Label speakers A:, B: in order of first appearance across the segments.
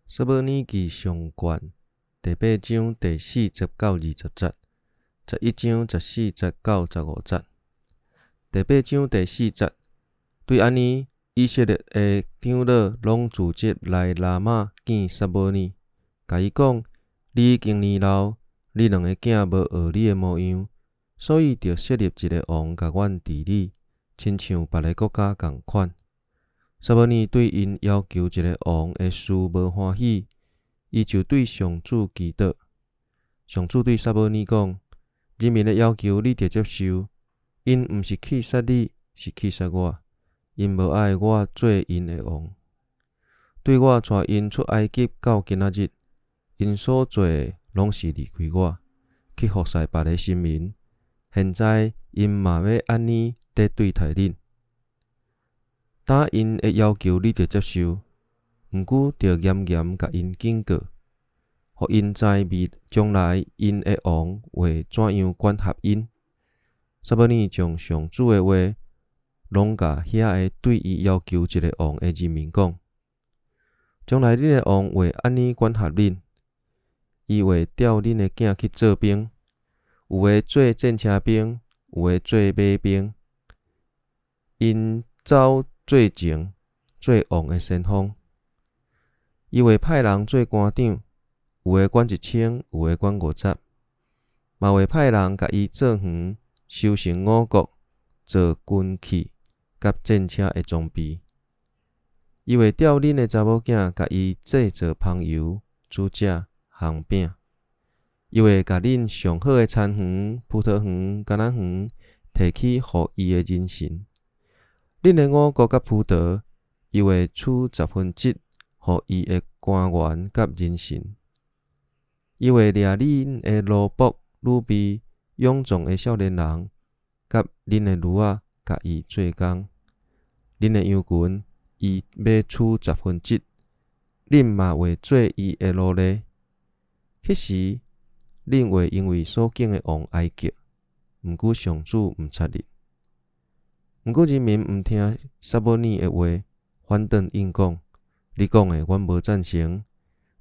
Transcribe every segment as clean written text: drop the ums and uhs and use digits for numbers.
A: 撒母耳記上卷第八章第四節到20節，11章14節到15節。第八章第四節，對按呢，以色列的長老攏聚集來拉瑪見撒母耳，共伊講：你已經年老，你兩个囝無學你的模樣，所以著設立一个王共阮治理，親像別个國家仝款。撒母耳對𪜶要求一个王的事無歡喜，伊就對上主祈禱。上主對撒母耳講：人民的要求你著接受，𪜶毋是氣殺你，是氣殺我。𪜶無愛我做𪜶的王。對我帶𪜶出埃及到今仔日，𪜶所做的攏是離開我，去服侍別个神明。現在𪜶嘛欲按呢佇對待恁。今𪜶的要求你著接受，毋過著嚴嚴共𪜶警告，予𪜶知未將來𪜶的王會怎樣管轄𪜶。撒母耳將上主的話，攏共遐个對伊要求一个王的人民講：將來恁的王會按呢管轄恁，伊會調恁的囝去做兵，有的做戰車兵，有的做馬兵，𪜶走最前、最旺的先鋒。伊會派人做官長，有的管1000，有的管50，嘛會派人共伊做園，收成五穀，做軍器佮戰車的裝備。伊會調恁的查某囝共伊製造香油、煮食、烘餅。伊會共恁上好的田園、葡萄園、橄欖園提去予伊的人神。恁的五穀佮葡萄，伊會取一予伊的官員佮人臣。伊會掠恁的奴僕、女婢、勇壯的少年人，佮恁的驢仔，共伊做工。恁的羊群，伊欲取一，恁嘛會做伊的奴隸。彼時，恁會因為所揀的王哀叫，毋過上主毋插恁。毋過人民毋聽撒母耳的話，反轉應講：你講的，阮無贊成，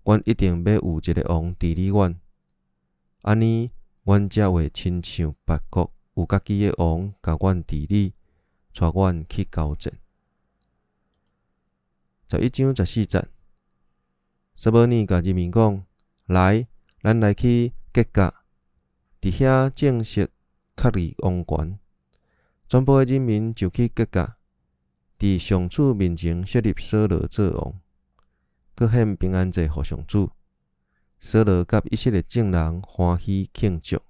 A: 阮一定欲有一个王治理阮，按呢，阮才會親像別國有家己的王共阮治理，帶阮去交戰。11章14節，撒母耳共人民講：來，咱來去吉甲，佇遐正式確立王權。全部的人民就去吉甲，佇上主面前設立掃羅做王，閣獻平安祭予上主。掃羅佮以色列眾人歡喜慶祝。